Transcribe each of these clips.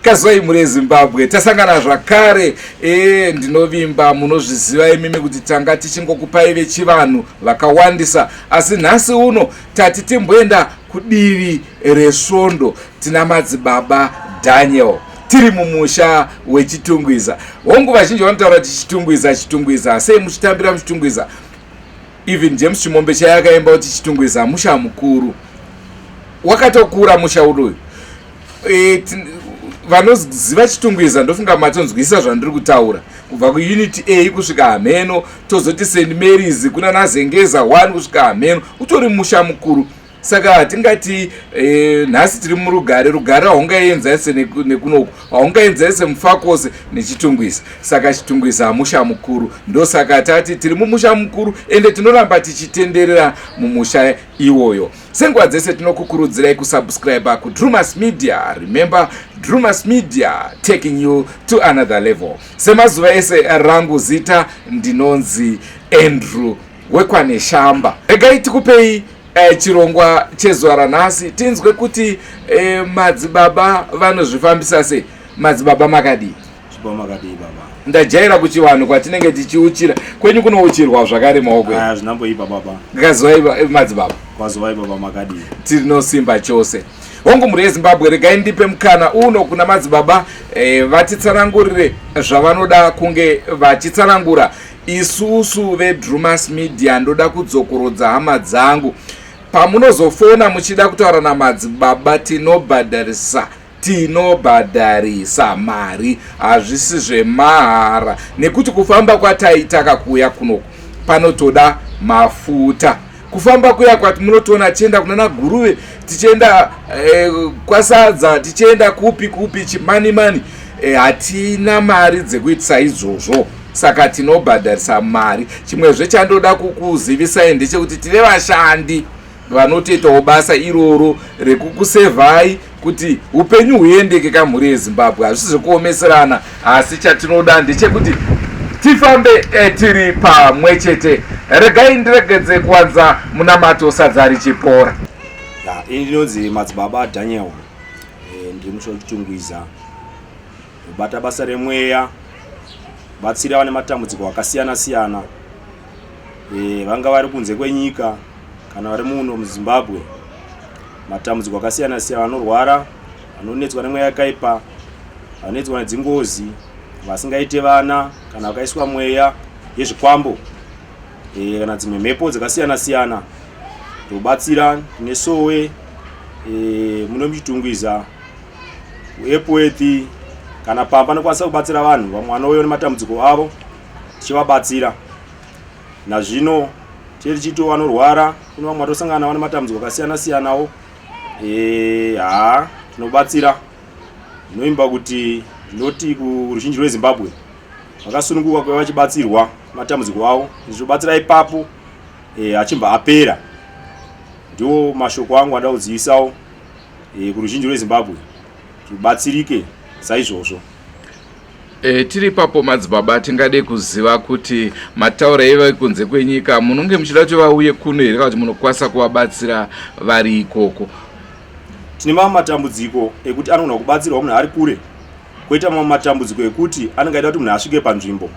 Kazwai mhuri yeZimbabwe, tasangana zvakare. E, ndinovimba munozviziva imimi kuti tanga tichingokupai vechivanhu vakawandisa, asi nhasi uno tati timboenda kudivi resvondo. Tina madzibaba Daniel, tiri mumusha weChitungwiza. Hongu, vazhinji vanotaura kuti Chitungwiza, Chitungwiza, sei muchitambira muChitungwiza? Even James Chimombe chaiye akaimba kuti Chitungwiza musha mukuru. Wakatokura musha unoyu. E, vanoziva Chitungwiza ndofunga matonzwisa zvandiri kutaura, kubva kuUnit A kusvika hameno, tozoti St Marys, kuna naZengeza 1 kusvika hameno, utori musha mukuru. Saka hatingati nhasi tiri murugare. Rugare haungaenzanise nekunoku, haungaenzanise Mufakose neChitungwiza. Saka Chitungwiza musha mukuru, ndosaka tati tiri mumusha mukuru, ende tinoramba tichitenderera mumusha iwoyo. Senguva dzese tinokukurudzirai kusubscribe kuDrumas Media. Remember, Drumas Media, taking you to another level. Semazuva ese, rangu zita ndinonzi Andrew wekwaNeshamba. Regai tikupei chirongwa chezuva ranhasi, tinzwe kuti madzibaba vanozvifambisa sei. Madzibaba, makadii? Chipo, makadii baba? Ndajaira kuchivanhu kwatinenge tichiuchira. Kwenyu kunouchirwa zvakare maoko? Aya, zvinamboipa baba. Kazivai madzibaba. Kwazivai baba, makadii? Tinosimba chose. Hongu, mhuri yeZimbabwe, regai ndipe mukana uno kuna madzibaba vatitsanangurire zvavanoda kunge vachitsanangura. Isusu veDrumas Media, ndoda kudzokorodza, hama dzangu, pamunozofona muchida kutaura namadzibaba, tinobhadharisa, tinobhadharisa mari, hazvisi zvemahara, nekuti kufamba kwataita kakuuya kunoku panotoda mafuta. Kufamba kuya kwati munotoona tichienda kunana Guruve, tichienda kwaSadza, tichienda kupi kupi, chimani mani, hatina mari dzekuitisa izvozvo, saka tinobhadharisa mari. Chimwezve chandoda kukuzivisai ndechekuti tine vashandi vanotoitawo basa iroro rekukusevhai kuti upenyu huendeke. Kamhuri yeZimbabwe, hazvisi zvekuomeserana, asi chatinoda ndechekuti tifambe tiri pamwe chete. Regai ndiregedze kuwanza munamato, sadza richipora. Ya, ini ndinonzi madzibaba Daniel. Ndiri musha weChitungwiza, kubata basa remweya, kubatsira vane matambudziko akasiyana siyana, vanga vari kunze kwenyika kana vari muno muZimbabwe, matambudziko akasiyana siyana, vanorwara, vanonetswa nemweya yakaipa, vanonetswa nedzingozi, vasingaite vana, kana vakaiswa mweya yezvikwambo kana dzimwe mhepo dzakasiyana siyana, tobatsira. Tine sowe muno muChitungwiza, kuEpworth kana pamba, nokwanisa kubatsira vanhu. Vamwe vanouya nematambudziko avo, tichivabatsira. Nazvino tiri tichito vanorwara, kune vamwe vatosangana vane matambudziko akasiyana siyanawo. Ha, tinobatsira. Ndinoimba kuti ndinoti kuruzhinji rweZimbabwe vakasununguka kuva vachibatsirwa matambudziko avo, ndichobatsira ipapo achimbva apera. Ndiwo mashoko angu anoda kuzivisawo kuruzhinji rweZimbabwe kuti rubatsirike saizvozvo. Tiri ipapo madzibaba, tingade kuziva kuti mataura ive kunze kwenyika, munonge muchida kuti vauye kuno here, kana kuti munokwanisa kuvabatsira vari ikoko? Tine mamwe matambudziko ekuti anogona kubatsirwa munhu ari kure, kwoita mamwe matambudziko ekuti anenge aida kuti munhu asvike panzvimbo.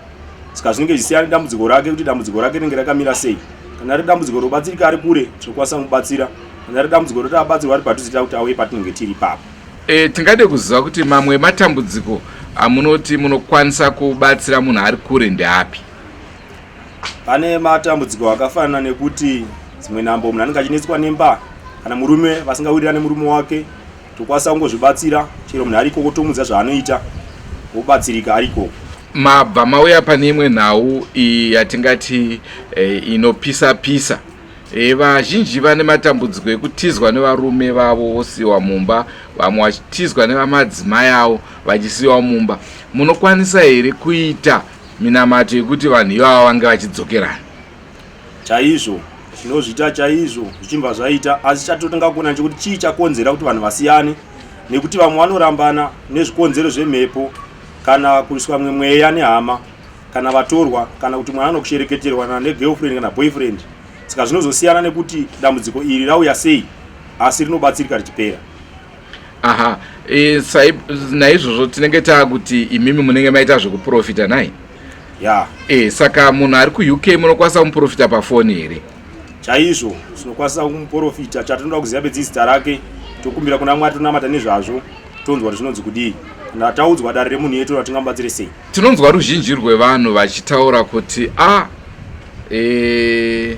Saka zvinenge zvichisiyana nedambudziko rake, kuti dambudziko rake rinenge rakamira sei. Kana riri dambudziko robatsirika ari kure, tinokwanisa kumubatsira. Kana riri dambudziko roti abatsirwa ari padhuze, tida kuti auye patinenge tiri ipapo. Tingade kuziva kuti mamwe ematambudziko amunoti munokwanisa kubatsira munhu ari kure ndeapi? Pane matambudziko akafanana nekuti dzimwe nhambo munhu anenge achinetswa nemba, kana murume vasingawirirani nemurume wake, tokwanisa kungozvibatsira chero munhu ari ikoko, tomudza zvaanoita, wobatsirika ari ikoko. Mabva mauya pane imwe nhau iyi yatingati inopisa pisa. Vazhinji vane matambudziko ekutizwa nevarume vavo vosiyiwa mumba, vamwe vachitizwa nevamadzimai avo vachisiyiwa mumba. Munokwanisa here kuita minamato yekuti vanhu ivava vange vachidzokerana? Chaizvo, tinozviita chaizvo, zvichimbva zvaita. Asi chatotanga kuona ndechekuti chii chakonzera kuti vanhu vasiyane, nekuti vamwe vanorambana nezvikonzero zvemhepo, kana kuiswa mumwe mweya nehama, kana vatorwa, kana kuti mwana anokushereketerwa negirlfriend kana boyfriend. Saka zvinozosiyana nekuti dambudziko iri rauya sei, asi rinobatsirika richipera. Aha, e, naizvozvo tinenge taakuti imimi munenge maita zvekuprofita nhai? Ya. E, saka munhu ari kuUK munokwanisa kumuprofita pafoni here? Chaizvo, tinokwanisa kumuprofita. Chatinoda kuziva bedzi zita rake, tokumbira kuna Mwari, tonamata nezvazvo, tonzwa kuti zvinonzi kudii. Kana taudzwa dare remunhu iye, toona tingamubatsire sei. Tinonzwa ruzhinji rwevanhu vachitaura kuti a e,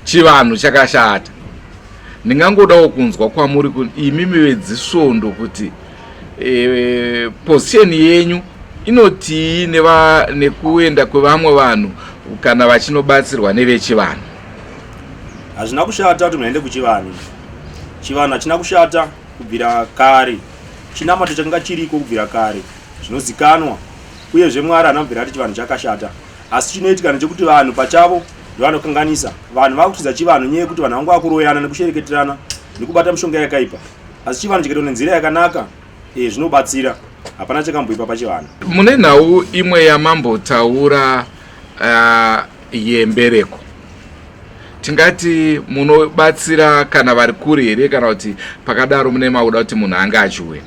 chivanhu chakashata. Ndingangodawo kunzwa kwamuri imimi vedzisvondo kuti e, position yenyu inotii nekuenda kwevamwe vanhu kana vachinobatsirwa nevechivanhu? Hazvina kushata kuti munhu aende kuchivanhu. Chivanhu hachina kushata kubvira kare, chinamato chakanga chiriko kubvira kare, zvinozikanwa. Uyezve Mwari haana kubvira ati chivanhu chakashata, asi chinoitika ndechekuti vanhu pachavo ndovanokanganisa. Vanhu vakutiza chivanhu nyaya yekuti vanhu vangu vakuroyana nekushereketerana nekubata mishonga yakaipa, asi chivanhu chikaitwa nenzira yakanaka e, zvinobatsira. Hapana chakamboipa pachivanhu. Mune nhau imwe yamambotaura yembereko, tingati munobatsira kana vari kure here, kana kuti pakadaro mune makuda kuti munhu ange achiuya?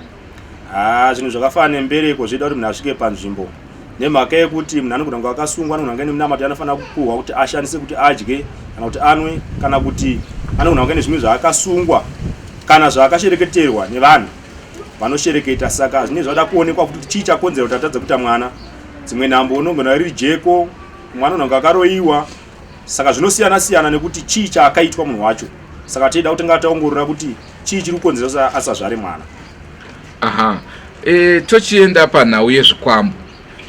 Haa, zvinhu zvakafanana nembereko zvinoita kuti munhu asvike panzvimbo, nemhaka yekuti munhu anogona kunge akasungwa, anogona kunge neminamato yaanofanira kupuhwa kuti ashandise kuti adye kana kuti anwe, kana kuti anogona kunge nezvimwe zvaakasungwa kana zvaakashereketerwa nevanhu vanoshereketa. Saka zvinenge zvada kuonekwa kuti chii chakonzera kuti atadze kuita mwana. Dzimwe nhambo unogona riri jeko, mwana unonge akaroyiwa. Saka zvinosiyana siyana nekuti chii chaakaitwa munhu wacho. Saka tinoda kutanga taongorora kuti chii chiri kukonzera asazvare mwana. Aha, e, tochienda panhau yezvikwambo.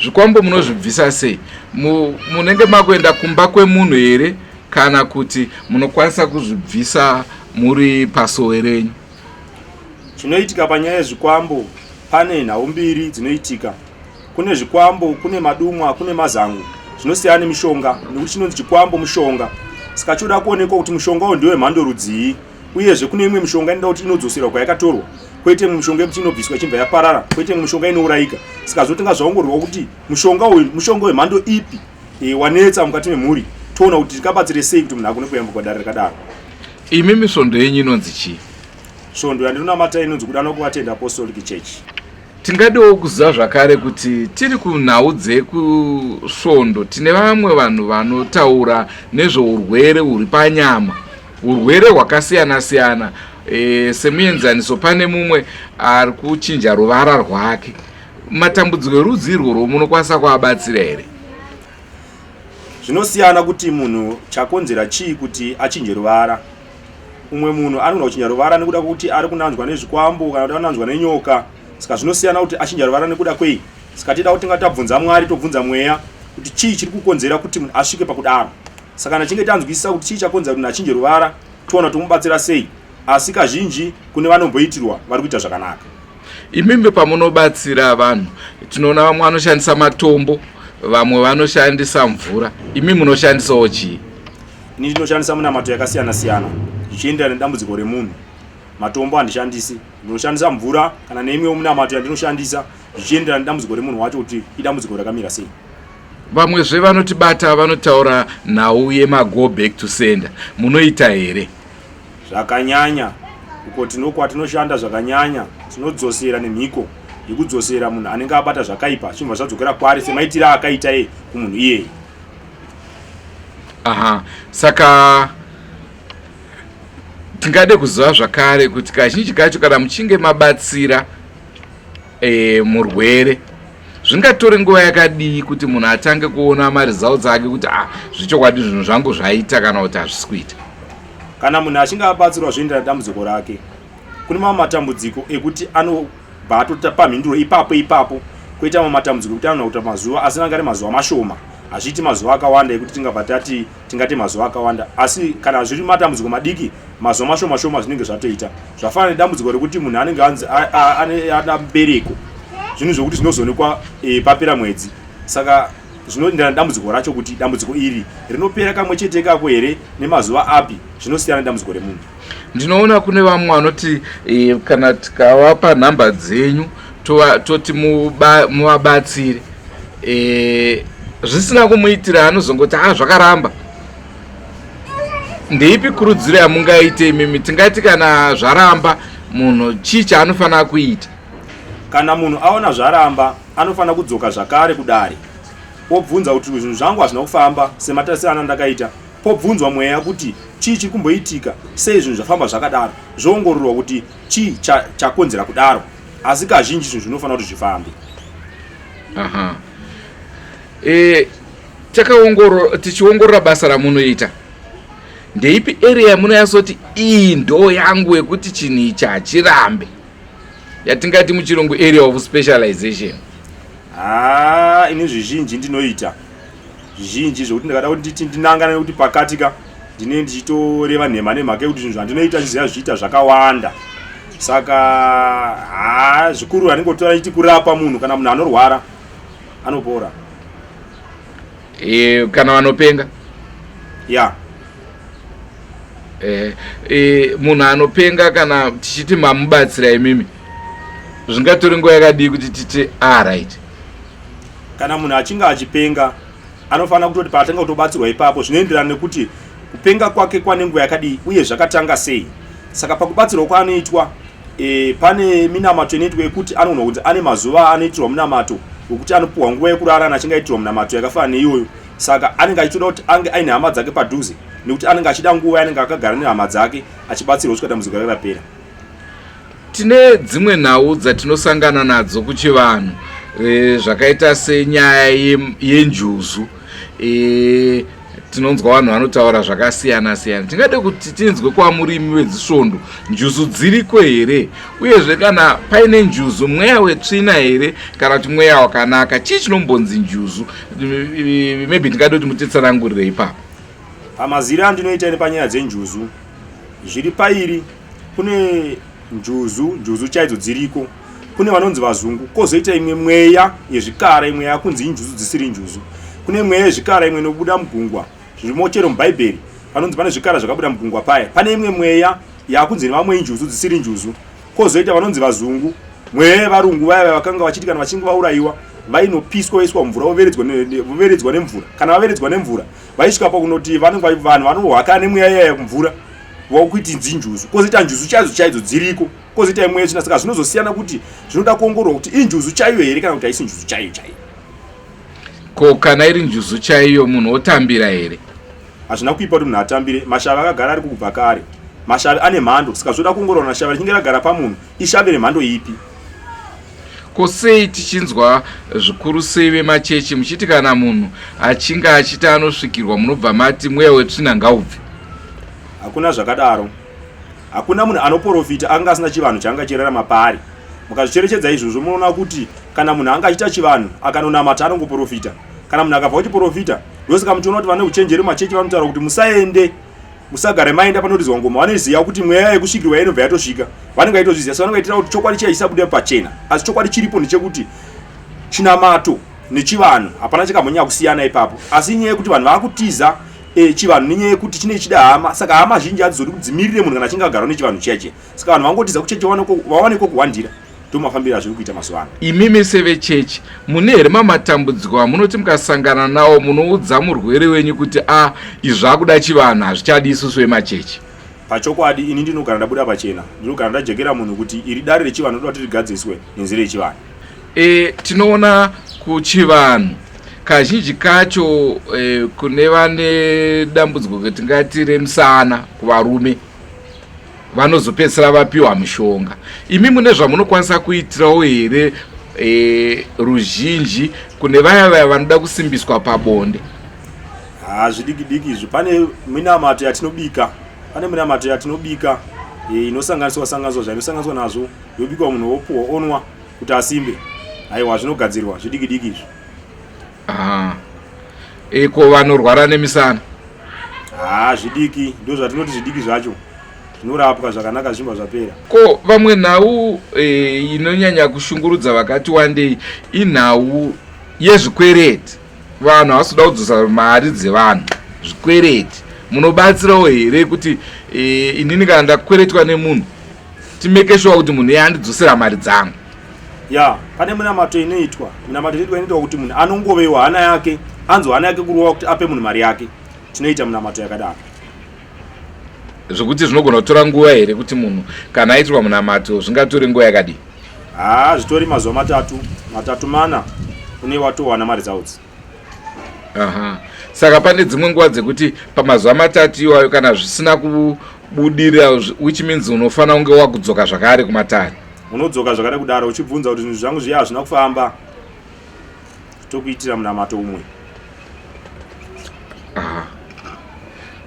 Zvikwambo munozvibvisa sei? Munenge makuenda kumba kwemunhu here, kana kuti munokwanisa kuzvibvisa muri pasowe renyu? Chinoitika panyaya yezvikwambo, pane nhau mbiri dzinoitika. Kune zvikwambo, kune madumwa, kune mazango. Zvinosiyana nemishonga, nekuti chinonzi chikwambo mushonga, saka choda kuonekwa kuti mushonga uyu ndewemhando rudzii. Uyezve kune imwe mishonga inoda kuti inodzoserwa kwayakatorwa, kwoita imwe mishonga yekuti inobviswa ichibva yaparara, kwoita imwe mishonga inourayika. Saka zvotinga zvaongororwa kuti mushonga uyu mushonga wemhando ipi e, wanetsa mukati memhuri, toona kuti tingabatsire sei kuti munhu agone kuyambuka dare rakadaro. Imimi svondo yenyu inonzi chii? Svondo yandinonamata inonzi Kudanwa Kuvatenda Apostolic Church. Tingadiwo kuziva zvakare kuti tiri kunhau dzekusvondo, tine vamwe vanhu vanotaura nezveurwere huri panyama, urwere hwakasiyana siyana. E, semuenzaniso pane mumwe ari kuchinja ruvara rwake. Matambudziko erudzi irworwo munokwanisa kuabatsira here? Zvinosiyana kuti munhu chakonzera chii kuti achinje ruvara. Umwe munhu anogona kuchinja ruvara nekuda kwekuti ari kunanzwa nezvikwambo kana kuti ananzwa nenyoka, saka zvinosiyana kuti achinja ruvara nekuda kwei. Saka tida kuti tinga tabvunza Mwari, tobvunza mweya kuti chii chiri kukonzera kuti munhu asvike pakudaro. Saka kana tichinge tanzwisisa kuti chii chakonzera kuti munhu achinje ruvara, toona tomubatsira sei. Asi kazhinji kune vanomboitirwa vari kuita zvakanaka. Imimi pamunobatsira vanhu, tinoona vamwe vanoshandisa matombo, vamwe vanoshandisa mvura, imi munoshandisawo chii? Ini ndinoshandisa minamato yakasiyana siyana zvichienderana nedambudziko remunhu. Matombo handishandisi, ndinoshandisa mvura kana neimwewo minamato yandinoshandisa zvichienderana nedambudziko remunhu wacho kuti idambudziko rakamira sei. Vamwezve vanotibata vanotaura nhau yemago back to sender, munoita here? Zvakanyanya uko tinokwatinoshanda zvakanyanya, tinodzosera nemhiko yekudzosera munhu anenge abata zvakaipa zvichibva zvadzokera kwaari semaitiro aakaita iye kumunhu iyeye. Aha, saka tingade kuziva zvakare kuti kazhinji kacho kana muchinge mabatsira e, murwere, zvingatore nguva yakadii kuti munhu atange kuona maresults ake kuti ah, zvechokwadi zvinhu zvangu zvaita kana kuti hazvisi kuita? Kana munhu achinge abatsirwa zvoenderana dambudziko rake. Kune mamwe matambudziko ekuti anobva atotapa mhinduro ipapo ipapo, kwoita mamwe matambudziko ekuti anoda kuita mazuva, asi anenge ari mazuva mashoma, hazviiti mazuva akawanda ekuti tingabva tati tingati mazuva akawanda. Asi kana zviri matambudziko madiki, mazuva mashoma shoma zvinenge zvatoita. Zvafanana nedambudziko rekuti munhu anenge anzi ana mbereko, zvinhu zvokuti zvinozoonekwa e, papera mwedzi. Saka zvinoenderana nedambudziko racho kuti dambudziko iri rinopera kamwe chete kako here nemazuva api, zvinosiyana nedambudziko remunhu. Ndinoona kune vamwe vanoti e, kana tikavapa nhamba dzenyu toti muvabatsire e, zvisina kumuitira anozongoti a zvakaramba. Ndeipi kurudziro yamungaite imimi? Tingati kana zvaramba Munhu chii chaanofanira kuita? Kana munhu aona zvaramba, anofanira kudzoka zvakare kudare obvunza kuti zvinhu zvangu hazvina kufamba sematarisiro andakaita. Pobvunzwa mweya kuti chii chiri kumboitika, sei zvinhu zvafamba zvakadaro, zvoongororwa kuti chii chakonzera kudaro. Asi kazhinji zvinhu zvinofanira kuti zvifambe. Aha. E, takaongorora tichiongorora basa ramunoita ndeipi area yamunonyatsoti iyi ndo yangu yekuti chinhu ichi hachirambe yatingati muchirungu area of specialization? Haa, ini zvizhinji ndinoita zvizhinji zvekuti ndakada kuti nditi ndinangana nekuti pakati ka ndine ndichitoreva nhema nemhaka yekuti zvinhu zvandinoita chiziva zvichiita zvakawanda. Saka haa, zvikuru handingotora ndichiti kurapa munhu, kana munhu anorwara anopora. E, kana vanopenga? Ya. E, e, munhu anopenga kana tichiti mamubatsira imimi, zvingatori nguva yakadii kuti titi ah, right? Kana munhu achinge achipenga, anofanira kutoti paatanga kutobatsirwa ipapo, zvinoenderana nekuti kupenga kwake kwane nguva yakadii uye zvakatanga sei. Saka pakubatsirwa kwaanoitwa, pane minamato inoitwa yekuti anogona kunzi ane mazuva anoitirwa munamato wekuti anopiwa nguva yekurara kana achinge aitirwa munamato yakafanana neiyoyo. Saka anenge achitoda kuti ange aine hama dzake padhuze nekuti anenge achida nguva yaanenge akagara nehama dzake achibatsirwa kusvika dambudziko rake rapera. Tine dzimwe nhau dzatinosangana nadzo kuchivanhu, zvakaita senyaya yenjuzu. Tinonzwa vanhu vanotaura zvakasiyana siyana. Tingade kuti tinzwe kwamurimi wedzisvondo, njuzu dziriko here? Uyezve kana paine njuzu, mweya wetsvina here kana kuti mweya wakanaka? Chii chinombonzi njuzu? Maybe ndingade kuti mutitsanangurire ipapo. Pamaziri andinoita nepanyaya dzenjuzu, zviri pairi kune njuzu, njuzu chaidzo dziriko, kune vanonzi vazungu, kwozoita imwe mweya yezvikara, imwe yakunzi injuzu dzisiri njuzu. Kune mweya yezvikara imwe inobuda mugungwa, zvirimo chero mubhaibheri panonzi pane zvikara zvakabuda mugungwa paya. Pane imwe mweya yakunzi nevamwe injuzu dzisiri njuzu. Kwozoita vanonzi vazungu, mweya yevarungu vaya vakanga vachiti kana vachinge vaurayiwa vainopiswa voiswa mumvura, voveredzwa nemvura. Kana vaveredzwa nemvura vaisvika pakunoti vanenge vanhu vanohwaka nemweya iya mvura wakuiti nzinjuzu. Kwozoita njuzu chaidzo chaidzo dziriko, kwozoita imwe yetsvina. Saka zvinozosiyana kuti zvinoda kuongororwa kuti injuzu chaiyo here kana kuti haisi njuzu chaiyo chaiyo. Ko kana iri njuzu chaiyo, munhu otambira here? Hazvina kuipa kuti munhu atambire. Mashavi akagara ari kubva kare, mashavi ane mhando. Saka zvoda kuongororwa na shavi richinge ragara pamunhu ishavi remhando ipi. Ko sei tichinzwa zvikuru sei vemachechi muchiti kana munhu achinge achiti anosvikirwa, munobva mati mweya wetsvina ngaubve? Hakuna zvakadaro. Hakuna munhu anoprofita anga asina chivanhu chaanga achirarama paari. Mukazvicherechedza izvozvo, munoona kuti kana munhu anga achiita chivanhu akanonamata anongoprofita. Kana munhu akabva kuchiprofita, ndosaka muchiona kuti vane uchenjeri mumachechi vanotaura kuti musaende, musagare maenda panoridzwa ngoma. Vanoziva kuti mweya yekusvikirwa inobva yatosvika, vanenge vaitozviziva. Saka vanenge vaitira kuti chokwadi chiya chisabude pachena. Asi chokwadi chiripo ndechekuti chinamato nechivanhu hapana chakambonyanya kusiyana ipapo. Asi inyaya yekuti vanhu vaakutiza chivanhu nenyaya yekuti chinenge chida hama. Saka hama zhinji hadzizodi kuti dzimirire munhu kana achinge agara nechivanhu chiya chiya. Saka vanhu vangotiza kuchechi vawane kwokuhwandira. Ndomafambiro azviri kuita mazuva ano. Imimi sevechechi, mune here mamatambudziko amunoti mukasangana nawo munoudza murwere wenyu kuti a izvi zvakuda chivanhu, hazvichadi isusu vemachechi? Pachokwadi ini ndinogara ndabuda pachena, ndinogara ndajekera munhu kuti iri dare rechivanhu ndoda kuti rigadziriswe nenzira yechivanhu. Tinoona kuchivanhu kazhinji kacho, kune vane dambudziko tingati remusana kuvarume, vanozopedzisira vapiwa mishonga. Imi mune zvamunokwanisa kuitirawo here ruzhinji kune vaya vaya vanoda kusimbiswa pabonde? Ha, zvidiki diki izvi. Pane minamato yatinobika, pane minamato yatinobika, inosanganiswa sanganiswa zvainosanganiswa nazvo, yobikwa, munhu wopuhwa onwa kuti asimbe. Aiwa, zvinogadzirwa zvidiki diki izvi. Aha. Ko vanorwara nemisana? Ha, zvidiki, ndo zvatinoti zvidiki zvacho zvinorapwa zvakanaka zvimbwa zvapera. Ko vamwe nhau inonyanya kushungurudza vakati wandei inhau yezvikwereti. Vanhu havasi kuda kudzosa mari dzevanhu, zvikwereti. Munobatsirawo here kuti inini kana ndakweretwa nemunhu timeke sure kuti munhu iye andidzosera mari dzangu? Ya, pane minamato inoitwa. Minamato inoitwa inoitwa kuti munhu anongovewa hana yake, anzwa hana yake kurova kuti ape munhu mari yake. Tinoita minamato yakadaro. Zvekuti zvinogona kutora nguva here kuti munhu kana aitirwa munamato zvingatore nguva yakadii? Haa, zvitori mazuva matatu, matatu mana une watowana maresults. Aha. Saka pane dzimwe nguva dzekuti pamazuva matatu iwayo kana zvisina kubudirira, which means unofanira kunge wakudzoka zvakare kumatare. Unodzoka zvakare kudaro uchibvunza kuti zvinhu zvangu zviya hazvina kufamba, tokuitira munamato umwe. Aha.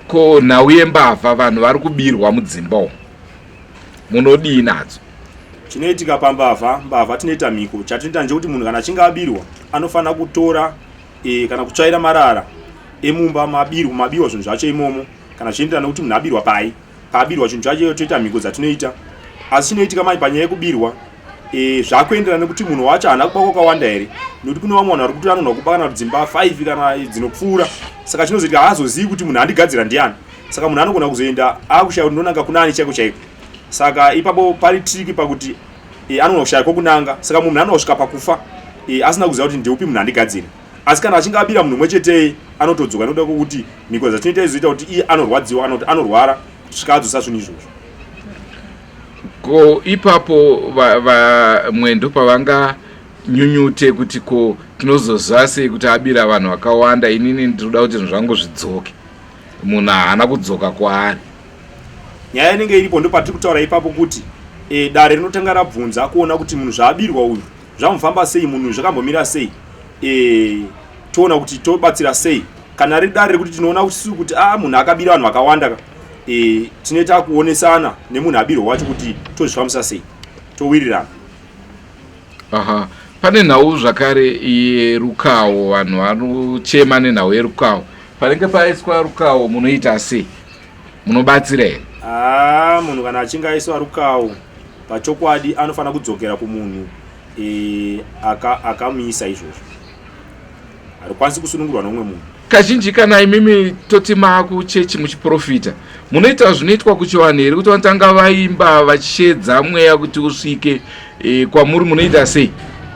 Ko nhau yembavha, vanhu vari kubirwa mudzimba umu, munodii nadzo? Chinoitika pambavha, mbavha tinoita mhiko. Chatinoita ndechekuti munhu kana achinge abirwa anofanira kutora kana kutsvaira marara emumba mabirwa, mabiwa zvinhu zvacho imomo, kana zvichienderana nekuti munhu abirwa pai, paabirwa chinhu chacho, toita mhiko dzatinoita. Asi chinoitika manje panyaya yekubirwa, zvakuenderana nekuti munhu wacho haana kuba kwakawanda here, nekuti kune vamwe vanhu vari kuti anogona kuba kana dzimba 5 kana dzinopfuura. Saka chinozoitika, haazozivi kuti munhu andigadzira ndiani. Saka munhu anogona kuzoenda akushaya kuti ndonanga kunani chaiko chaiko. Saka ipapo pari tricky pakuti anogona kushaya kwokunanga. Saka munhu anosvika pakufa asina kuziva kuti ndeupi munhu andigadzira. Asi kana achinge abira munhu mumwe cheteye, anotodzoka nekuda kwokuti mhiko dzatinoita izoita kuti iye anorwadziwa, anoti anorwara kusvika adzosa zvinhu izvozvo. Ko ipapo vamwendo pavanganyunyute kuti ko tinozoziva sei kuti abira vanhu vakawanda, inini ndinoda kuti zvinhu zvangu zvidzoke, munhu haana kudzoka kwaari? Nyaya inenge iripo ndopatiri kutaura ipapo kuti dare rinotanga rabvunza kuona kuti munhu zvaabirwa uyu zvamufamba sei, munhu zvakambomira sei, toona kuti tobatsira sei. Kana riri dare rekuti tinoona sisu kuti a munhu akabira vanhu vakawanda ka, tinoita kuonesana nemunhu abirwa wacho kuti tozvifambisa sei, towirirana. Aha. Pane nhau zvakare yerukawo, vanhu vanochema nenhau yerukawo. Panenge paiswa rukawo munoita sei? Munobatsira here? Haa, munhu kana achinge aiswa rukawo pachokwadi anofanira kudzokera kumunhu akamuisa izvozvo. Harikwanisi kusunungurwa nomumwe munhu. Kazhinji kana imimi toti maakuchechi muchiprofita, munoita zvinoitwa kuchivanhu here kuti vanotanga vaimba vachishedza mweya kuti usvike kwamuri? Munoita sei?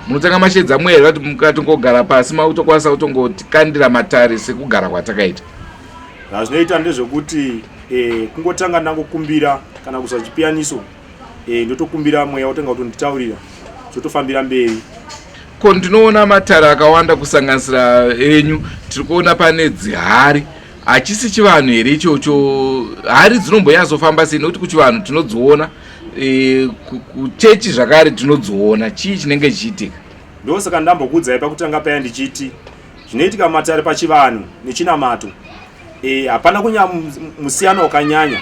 Munotanga mashedza mweya here kuti mukatongogara pasi makutokwanisa kutongotikandira matare sekugara kwatakaita? Zvazvinoita ndezvekuti kungotanga ndangokumbira kana kuisa chipiyaniso, ndotokumbira mweya wotanga kutonditaurira, zvotofambira mberi. Ko ndinoona matare akawanda kusanganisira enyu, tiri kuona pane dzihari. Hachisi chivanhu here ichocho? Hari dzinombonyazofamba sei? Nekuti kuchivanhu tinodziona, kuchechi zvakare tinodziona. Chii chinenge chichiitika? Ndosaka ndambokuudzai pakutanga paya ndichiti zvinoitika mumatare pachivanhu nechinamato hapana kunya musiyano wakanyanya.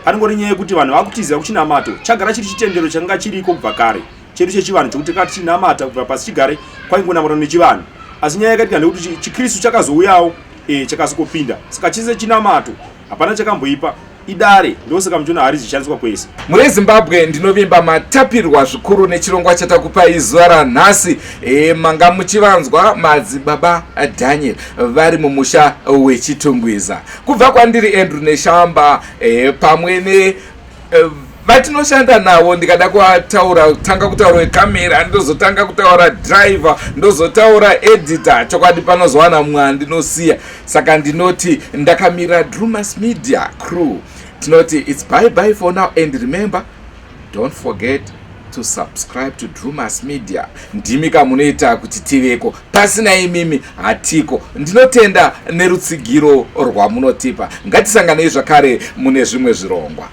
Panongori nyaya yekuti vanhu vakutizira kuchinamato chagara chiri chitendero chakanga chiriko kubva kare chedu chechivanhu, chekuti takati chinamata kubva pasi chigare, kwaingonamatwa nechivanhu. Asi nyaya yakaitika ndekuti chiKristu chakazouyawo, chakazokopinda. Saka chese chinamato, hapana chakamboipa, idare. Ndosaka muchiona hari dzichishandiswa kwese. Mune Zimbabwe, ndinovimba matapirwa zvikuru nechirongwa chatakupai zuva ranhasi. Manga muchivanzwa madzibaba Daniel vari mumusha weChitungwiza. Kubva kwandiri Andrew Neshamba, pamwe ne vatinoshanda navo, ndikada kutaura, tanga kutaura wekamera, ndozotanga kutaura driver, ndozotaura editor, chokwadi panozowana mwa ndinosiya. Saka ndinoti ndakamira Drumas Media crew, tinoti it's bye bye for now, and remember, don't forget to subscribe to Drumas Media. Ndimi kamunoita kuti tiveko, pasina imimi hatiko. Ndinotenda nerutsigiro rwamunotipa. Ngatisanganei zvakare mune zvimwe zvirongwa.